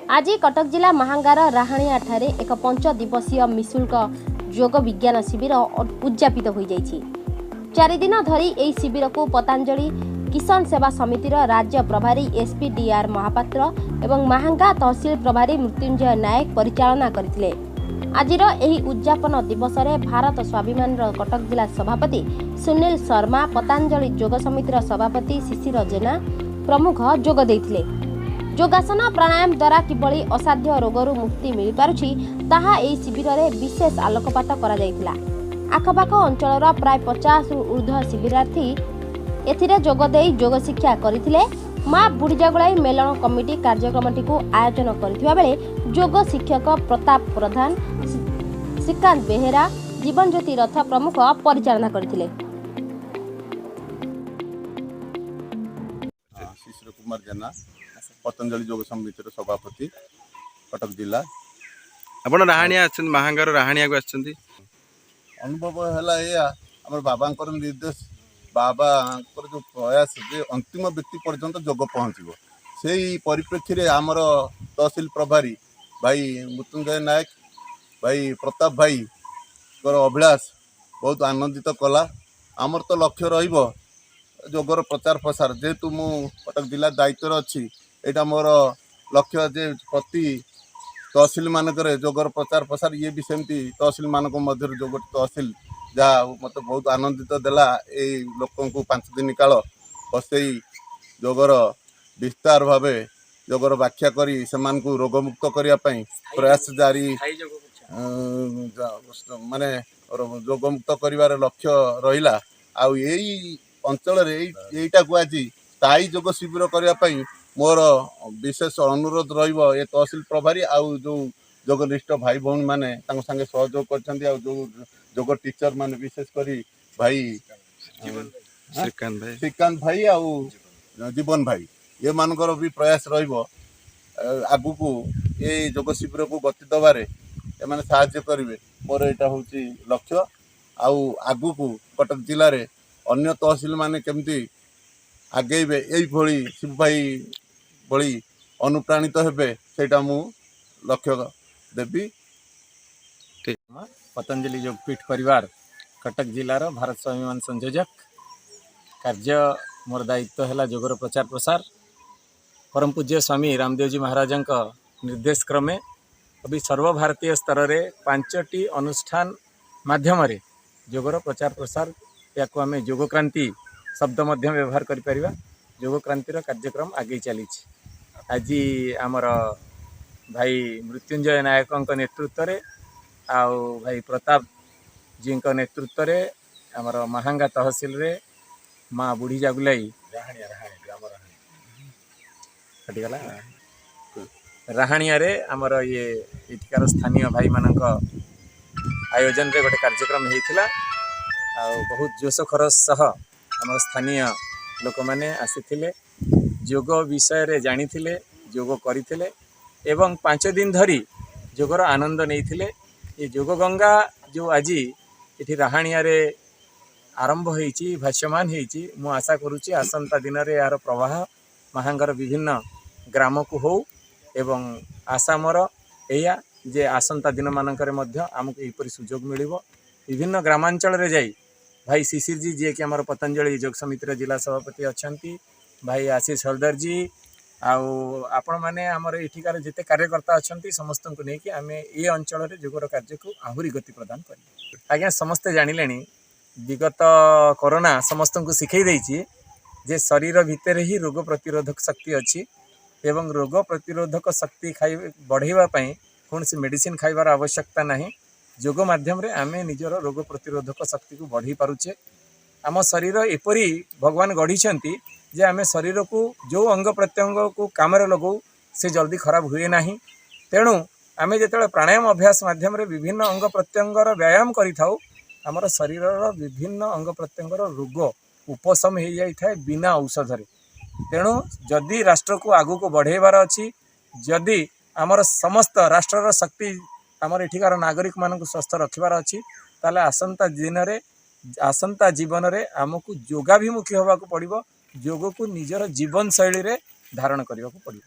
ଆଜି କଟକ ଜିଲ୍ଲା ମାହାଙ୍ଗାର ରାହାଣିଆଠାରେ ଏକ ପଞ୍ଚ ଦିବସୀୟ ନିଃଶୁଳ୍କ ଯୋଗ ବିଜ୍ଞାନ ଶିବିର ଉଦଯାପିତ ହୋଇଯାଇଛି। 4 ଦିନ ଧରି ଏହି ଶିବିରକୁ ପତଞ୍ଜଳି କିଷାନ ସେବା ସମିତିର ରାଜ୍ୟ ପ୍ରଭାରୀ ଏସ୍ପି ଡିଆର୍ ମହାପାତ୍ର ଏବଂ ମାହାଙ୍ଗା ତହସିଲ ପ୍ରଭାରୀ ମୃତ୍ୟୁଞ୍ଜୟ ନାୟକ ପରିଚାଳନା କରିଥିଲେ। ଆଜିର ଏହି ଉଦଯାପନ ଦିବସରେ ଭାରତ ସ୍ୱାଭିମାନର କଟକ ଜିଲ୍ଲା ସଭାପତି ସୁନୀଲ ଶର୍ମା, ପତଞ୍ଜଳି ଯୋଗ ସମିତିର ସଭାପତି ଶିଶିର ଜେନା ପ୍ରମୁଖ ଯୋଗ ଦେଇଥିଲେ। ଯୋଗାସନ ପ୍ରାଣାୟାମ ଦ୍ୱାରା କିଭଳି ଅସାଧ୍ୟ ରୋଗରୁ ମୁକ୍ତି ମିଳିପାରୁଛି, ତାହା ଏହି ଶିବିରରେ ବିଶେଷ ଆଲୋକପାତ କରାଯାଇଥିଲା। ଆଖପାଖ ଅଞ୍ଚଳର ପ୍ରାୟ 50ରୁ ଉର୍ଦ୍ଧ୍ୱ ଶିବିରାର୍ଥୀ ଏଥିରେ ଯୋଗଦେଇ ଯୋଗ ଶିକ୍ଷା କରିଥିଲେ। ମା ବୁଢ଼ୀଜାଗୁଳାଇ ମେଲଣ କମିଟି କାର୍ଯ୍ୟକ୍ରମଟିକୁ ଆୟୋଜନ କରିଥିବା ବେଳେ ଯୋଗ ଶିକ୍ଷକ ପ୍ରତାପ ପ୍ରଧାନ, ଶ୍ରୀକାନ୍ତ ବେହେରା, ଜୀବନଜ୍ୟୋତି ରଥ ପ୍ରମୁଖ ପରିଚାଳନା କରିଥିଲେ। ଶିଶିର କୁମାର ଜେନା, ପତଞ୍ଜଳି ଯୋଗ ସମିତିର ସଭାପତି, କଟକ ଜିଲ୍ଲା। ଆପଣ ରାହାଣିଆ ଆସିଛନ୍ତି, ମାହାଙ୍ଗାର ରାହାଣିଆକୁ ଆସିଛନ୍ତି। ଅନୁଭବ ହେଲା ଏଇଆ, ଆମର ବାବାଙ୍କର ନିର୍ଦ୍ଦେଶ, ବାବାଙ୍କର ଯେଉଁ ପ୍ରୟାସ ଯେ ଅନ୍ତିମ ବ୍ୟକ୍ତି ପର୍ଯ୍ୟନ୍ତ ଯୋଗ ପହଞ୍ଚିବ, ସେଇ ପରିପ୍ରେକ୍ଷୀରେ ଆମର ତହସିଲ ପ୍ରଭାରୀ ଭାଇ ମୃତ୍ୟୁଞ୍ଜୟ ନାୟକ, ଭାଇ ପ୍ରତାପ ଭାଇଙ୍କର ଅଭିଳାଷ ବହୁତ ଆନନ୍ଦିତ କଲା। ଆମର ତ ଲକ୍ଷ୍ୟ ରହିବ ଯୋଗର ପ୍ରଚାର ପ୍ରସାର। ଯେହେତୁ ମୁଁ କଟକ ଜିଲ୍ଲା ଦାୟିତ୍ୱରେ ଅଛି, ଏଇଟା ମୋର ଲକ୍ଷ୍ୟ ଯେ ପ୍ରତି ତହସିଲ ମାନଙ୍କରେ ଯୋଗର ପ୍ରଚାର ପ୍ରସାର। ଇଏ ବି ସେମିତି ତହସିଲ ମାନଙ୍କ ମଧ୍ୟରୁ ଯୋଗ ତହସିଲ, ଯାହା ମୋତେ ବହୁତ ଆନନ୍ଦିତ ଦେଲା। ଏଇ ଲୋକଙ୍କୁ 5 ଦିନ କାଳ ବସେଇ ଯୋଗର ବିସ୍ତାର ଭାବେ ଯୋଗର ବ୍ୟାଖ୍ୟା କରି ସେମାନଙ୍କୁ ରୋଗମୁକ୍ତ କରିବା ପାଇଁ ପ୍ରୟାସ ଜାରି, ମାନେ ରୋଗମୁକ୍ତ କରିବାର ଲକ୍ଷ୍ୟ ରହିଲା। ଆଉ ଏଇ ଅଞ୍ଚଳରେ ଏଇଟାକୁ ଆଜି ସ୍ଥାୟୀ ଯୋଗ ଶିବିର କରିବା ପାଇଁ ମୋର ବିଶେଷ ଅନୁରୋଧ ରହିବ। ଏ ତହସିଲ ପ୍ରଭାରୀ ଆଉ ଯେଉଁ ଯୋଗନିଷ୍ଠ ଭାଇ ଭଉଣୀମାନେ ତାଙ୍କ ସାଙ୍ଗେ ସହଯୋଗ କରିଛନ୍ତି, ଆଉ ଯେଉଁ ଯୋଗ ଟିଚର ମାନେ, ବିଶେଷ କରି ଭାଇ ଶ୍ରୀକାନ୍ତ ଭାଇ। ଶ୍ରୀକାନ୍ତ ଭାଇ ଆଉ ଜୀବନ ଭାଇ, ଏମାନଙ୍କର ବି ପ୍ରୟାସ ରହିବ ଆଗକୁ ଏଇ ଯୋଗ ଶିବିରକୁ ଗତି ଦେବାରେ ଏମାନେ ସାହାଯ୍ୟ କରିବେ। ମୋର ଏଇଟା ହେଉଛି ଲକ୍ଷ୍ୟ। ଆଉ ଆଗକୁ କଟକ ଜିଲ୍ଲାରେ ଅନ୍ୟ ତହସିଲ ମାନେ କେମିତି ଆଗେଇବେ, ଏଇଭଳି ଶିବ ଭାଇ ଭଳି ଅନୁପ୍ରାଣିତ ହେବେ, ସେଇଟା ମୁଁ ଲକ୍ଷ୍ୟ ଦେବି। ପତଞ୍ଜଳି ଯୋଗପୀଠ ପରିବାର, କଟକ ଜିଲ୍ଲାର ଭାରତ ସ୍ୱାଭିମାନ ସଂଯୋଜକ। କାର୍ଯ୍ୟ ମୋର ଦାୟିତ୍ୱ ହେଲା ଯୋଗର ପ୍ରଚାର ପ୍ରସାର। ପରମ ପୂଜ୍ୟ ସ୍ୱାମୀ ରାମଦେବଜୀ ମହାରାଜଙ୍କ ନିର୍ଦ୍ଦେଶ କ୍ରମେ ଅବି ସର୍ବଭାରତୀୟ ସ୍ତରରେ ପାଞ୍ଚଟି ଅନୁଷ୍ଠାନ ମାଧ୍ୟମରେ ଯୋଗର ପ୍ରଚାର ପ୍ରସାର, ଏହାକୁ ଆମେ ଯୋଗକ୍ରାନ୍ତି ଶବ୍ଦ ମଧ୍ୟ ବ୍ୟବହାର କରିପାରିବା, ଯୋଗକ୍ରାନ୍ତିର କାର୍ଯ୍ୟକ୍ରମ ଆଗେଇ ଚାଲିଛି। ଆଜି ଆମର ଭାଇ ମୃତ୍ୟୁଞ୍ଜୟ ନାୟକଙ୍କ ନେତୃତ୍ୱରେ ଆଉ ଭାଇ ପ୍ରତାପ ଜୀଙ୍କ ନେତୃତ୍ୱରେ ଆମର ମାହାଙ୍ଗା ତହସିଲରେ ମା ବୁଢ଼ୀ ଜାଗୁଲାଇ, କଟିଗଲା, ରାହାଣିଆରେ ଆମର ଇଏ ଏଠିକାର ସ୍ଥାନୀୟ ଭାଇମାନଙ୍କ ଆୟୋଜନରେ ଗୋଟେ କାର୍ଯ୍ୟକ୍ରମ ହେଇଥିଲା। ଆଉ ବହୁତ ଜୋଶ ଖରୋଶ ସହ ଆମର ସ୍ଥାନୀୟ ଲୋକମାନେ ଆସିଥିଲେ, ଯୋଗ ବିଷୟରେ ଜାଣିଥିଲେ, ଯୋଗ କରିଥିଲେ ଏବଂ 5 ଦିନ ଧରି ଯୋଗର ଆନନ୍ଦ ନେଇଥିଲେ। ଏ ଯୋଗ ଗଙ୍ଗା ଯେଉଁ ଆଜି ଏଠି ରାହାଣିଆରେ ଆରମ୍ଭ ହେଇଛି, ଭାସ୍ୟମାନ ହେଇଛି, ମୁଁ ଆଶା କରୁଛି ଆସନ୍ତା ଦିନରେ ଏହାର ପ୍ରବାହ ମାହାଙ୍ଗର ବିଭିନ୍ନ ଗ୍ରାମକୁ ହଉ ଏବଂ ଆଶା ମୋର ଏଇଆ ଯେ ଆସନ୍ତା ଦିନମାନଙ୍କରେ ମଧ୍ୟ ଆମକୁ ଏହିପରି ସୁଯୋଗ ମିଳିବ ବିଭିନ୍ନ ଗ୍ରାମାଞ୍ଚଳରେ ଯାଇ ଭାଇ ଶିଶିରଜୀ, ଯିଏକି ଆମର ପତଞ୍ଜଳି ଯୋଗ ସମିତିର ଜିଲ୍ଲା ସଭାପତି ଅଛନ୍ତି, ଭାଇ ଆଶିଷ ହଳଦରଜୀ ଆଉ ଆପଣମାନେ, ଆମର ଏଠିକାର ଯେତେ କାର୍ଯ୍ୟକର୍ତ୍ତା ଅଛନ୍ତି, ସମସ୍ତଙ୍କୁ ନେଇକି ଆମେ ଏ ଅଞ୍ଚଳରେ ଯୋଗର କାର୍ଯ୍ୟକୁ ଆହୁରି ଗତି ପ୍ରଦାନ କରିବୁ। ଆଜ୍ଞା, ସମସ୍ତେ ଜାଣିଲେଣି, ବିଗତ କରୋନା ସମସ୍ତଙ୍କୁ ଶିଖେଇ ଦେଇଛି ଯେ ଶରୀର ଭିତରେ ହିଁ ରୋଗ ପ୍ରତିରୋଧକ ଶକ୍ତି ଅଛି ଏବଂ ରୋଗ ପ୍ରତିରୋଧକ ଶକ୍ତି ବଢ଼େଇବା ପାଇଁ କୌଣସି ମେଡ଼ିସିନ ଖାଇବାର ଆବଶ୍ୟକତା ନାହିଁ। ଯୋଗ ମାଧ୍ୟମରେ ଆମେ ନିଜର ରୋଗ ପ୍ରତିରୋଧକ ଶକ୍ତିକୁ ବଢ଼େଇ ପାରୁଛେ। ଆମ ଶରୀର ଏପରି ଭଗବାନ ଗଢ଼ିଛନ୍ତି ଯେ ଆମେ ଶରୀରକୁ ଯେଉଁ ଅଙ୍ଗ ପ୍ରତ୍ୟଙ୍ଗକୁ କାମରେ ଲଗାଉ, ସେ ଜଲ୍ଦି ଖରାପ ହୁଏ ନାହିଁ। ତେଣୁ ଆମେ ଯେତେବେଳେ ପ୍ରାଣାୟାମ ଅଭ୍ୟାସ ମାଧ୍ୟମରେ ବିଭିନ୍ନ ଅଙ୍ଗ ପ୍ରତ୍ୟଙ୍ଗର ବ୍ୟାୟାମ କରିଥାଉ, ଆମର ଶରୀରର ବିଭିନ୍ନ ଅଙ୍ଗ ପ୍ରତ୍ୟଙ୍ଗର ରୋଗ ଉପଶମ ହେଇଯାଇଥାଏ ବିନା ଔଷଧରେ। ତେଣୁ ଯଦି ରାଷ୍ଟ୍ରକୁ ଆଗକୁ ବଢ଼େଇବାର ଅଛି, ଯଦି ଆମର ସମସ୍ତ ରାଷ୍ଟ୍ରର ଶକ୍ତି ଆମର ଏଠିକାର ନାଗରିକମାନଙ୍କୁ ସୁସ୍ଥ ରଖିବାର ଅଛି, ତାହେଲେ ଆସନ୍ତା ଦିନରେ, ଆସନ୍ତା ଜୀବନରେ ଆମକୁ ଯୋଗାଭିମୁଖୀ ହେବାକୁ ପଡ଼ିବ, ଯୋଗକୁ ନିଜର ଜୀବନଶୈଳୀରେ ଧାରଣ କରିବାକୁ ପଡ଼ିବ।